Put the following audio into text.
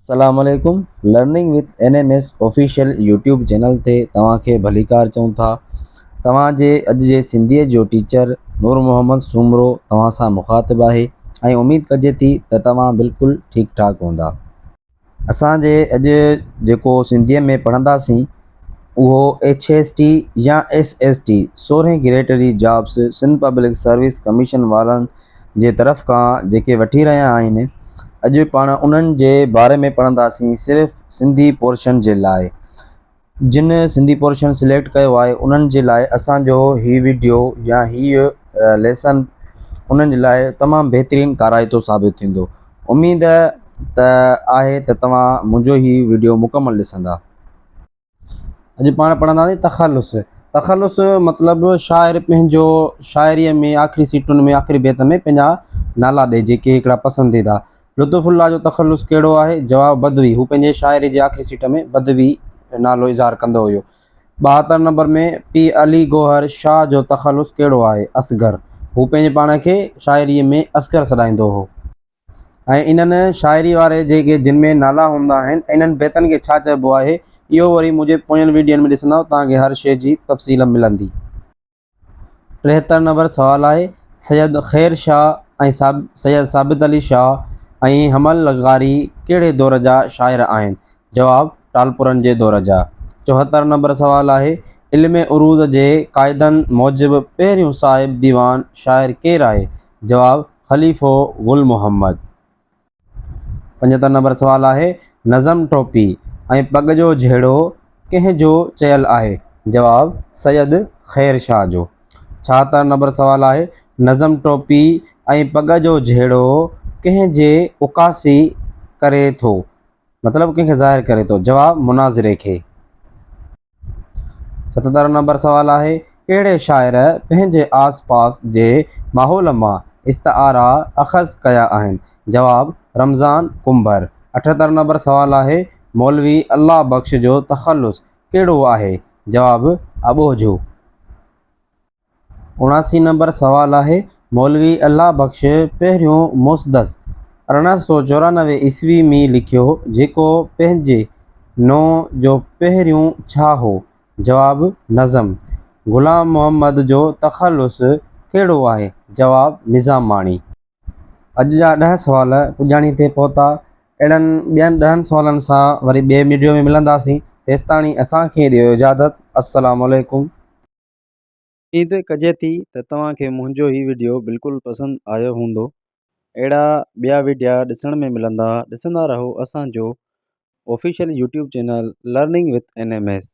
السلام عليڪم learning with N M S official YouTube channel تي توهان کي ڀليڪار چئون ٿا توهان جي اڄ جي سنڌيء جو ٽيچر نور محمد سومرو توهان سان مخاطب آهي ۽ اميد ڪجي ٿي ته توهان بلڪل ٺيڪ ٺاڪ هوندا اسان جي اڄ جيڪو سنڌيء ۾ پڙهنداسين اهو ايڇ ايس ٽي يا ايس ايس ٽي سورهين گريڊ جي jobs Sindh public service commission وارن جي طرف کان جيڪي وٺي رهيا آهن اڄ پاڻ انهن جي باري ۾ پڙهنداسين صرف سنڌي پورشن جي لاء جن سنڌي پورشن سليڪٽ ڪيو آهي انهن جي لاء اسان جو هي ويڊيو يا هي ليسن انهن جي لاء تمام بهترين ڪارائتو ثابت ٿيندو اميد ته آهي ته توهان منهنجو هي ويڊيو مڪمل ڏسندا. اڄ پاڻ پڙهنداسين تخلص. تخلص مطلب شاعر پنهنجو شاعريء ۾ آخري سٽن ۾ آخري بيت ۾ پنهنجا نالا ڏئي جيڪي هڪڙا پسنديده. لطف الله جو تخلص ڪهڙو آهي؟ جواب بدوي. هو پنهنجي شاعريء جي آخري سٽ ۾ بدوي نالو اظهار ڪندو هيو. 72 نمبر ۾ پي علي گوهر شاهه جو تخلص ڪهڙو آهي؟ اصغر. هو پنهنجي پاڻ کي شاعريء ۾ اصغر سڏائيندو هو. ۽ انهن شاعري واري جيڪي جن ۾ نالا هوندا آهن انهن بيتن کي ڇا چئبو آهي اهو وري منهنجي پوين ويڊيون ۾ ڏسندؤ توهان کي هر شيء جي تفصيل ملندي. 73 نمبر سوال آهي سيد خير شاهه ۽ سيد ثابت علي شاهه ۽ حمل لغاري ڪهڙي دور جا شاعر آهن؟ جواب، ٽالپرن جي دور جا. 74 نمبر سوال آهي علم عروض جي قاعدن موجب پهريون صاحب ديوان شاعر ڪير آهي؟ جواب، خليفو گل محمد. 75 نمبر سوال آهي، نظم ٽوپي ۽ پڳ جو جهيڙو ڪنهن جو چيل آهي؟ جواب، سيد خير شاهه جو. 76 نمبر سوال آهي، نظم ٽوپي ۽ پڳ جو جهيڙو ڪنهن جي عڪاسي ڪري ٿو؟ مطلب ڪنهن کي ظاهر ڪري ٿو؟ جواب، مناظري کي. 77 نمبر سوال آهي، ڪهڙي شاعر پنهنجي آس پاس جي ماحول مان استعارا اخذ ڪيا آهن؟ جواب، رمضان ڪنڀر. 78 نمبر سوال آهي، مولوي الله بخش جو تخلص ڪهڙو آهي؟ جواب، اٻوجهو. 79 نمبر سوال آهي، مولوي الله بخش پهريون مسدس 1894 عيسوي ۾ لکيو جيڪو پنهنجي نوع جو پهريون ڇا هو؟ جواب، نظم. غلام محمد جو تخلص ڪهڙو آهي؟ جواب، نظاماڻي. اڄ جا ڏهه سوال پڄاڻي تي پهتا. اهڙن ٻين ڏهن سوالن سان وري ٻئي وڊيو ۾ ملنداسين. تيستاڻي اسان کي ڏيو اجازت. السلام عليڪم. اميد ڪجي ٿي ته توهان کي منهنجو هي وڊيو بلڪل پسند آيو هوندو اهڙا ٻيا وڊيا ڏسڻ ۾ ملندا ڏسندا رهو اسان جو official YouTube channel learning with N M S.